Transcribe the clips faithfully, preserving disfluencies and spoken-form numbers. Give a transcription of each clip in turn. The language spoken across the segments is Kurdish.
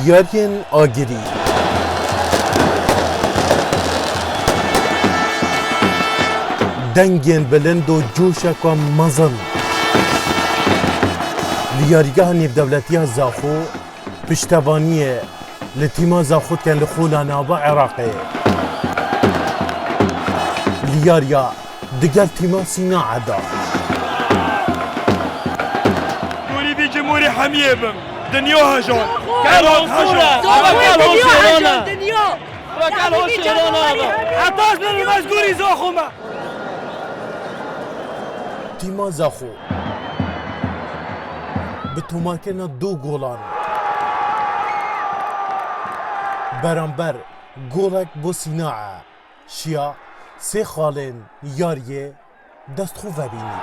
Yariyên agirî. Dengên bilind û coşeke mezin. Li yarîgeha nêvdewletiya Zaxo piştevaniyê li tîma Zaxo dikin li Xola Nava Iraqê. Li yariya digel tîma Sînae de. Gorî vî cimûrî hemiyê bin. Dinya hejan. Kelo hejan. Dinya hejan. Dinya. Kelo hejan. Heta ez bin ez gorî Zaxo me. Tîma Zaxo bi tomarkirina du golan beramber golek bo Sînae şiya sê xalên yariyê dest xwe vebînî.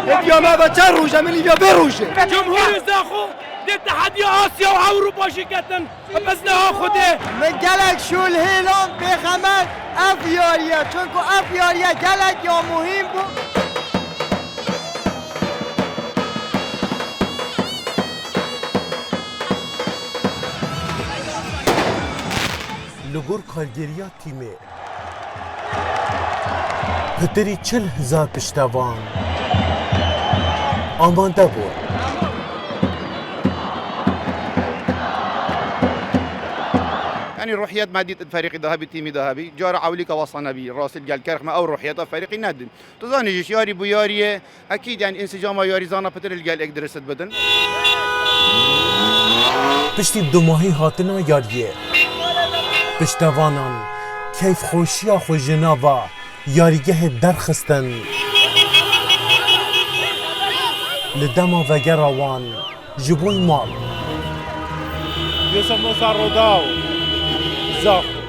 Hêviya me ve çend roj e, min hêviya vê rojê. Cumhurê Zaxo dê tehediya Asya û Ewropa jî ketin. Bi izna Xwedê. Min gelek şûl hêlan pêxemer ev yariye. Çunku ev yariye gelek ya muhîm bû. Li gor kargêriya tîmê, pitirî çil hezar piştevan amade bûn. Yanî ruhiyet me dît di ferîqî de hebî, tîmî de hebî. Cara ewilî ke wesa nebî, rastî li gel kerx me ew ruhiyeta ferîqî nedin. Tu zanî jî yarî bû yariyê, ekîd, yanî însîcama yarîzana pitir li gel êk dirist bidin. Piştî dumahî hatina yariyê, piştevanan keyfxweşiya xwe ji nava yarîgehê derxistin. Li dema vegera wan ji bo mal. Dê se me ser rodaw. Zaxo.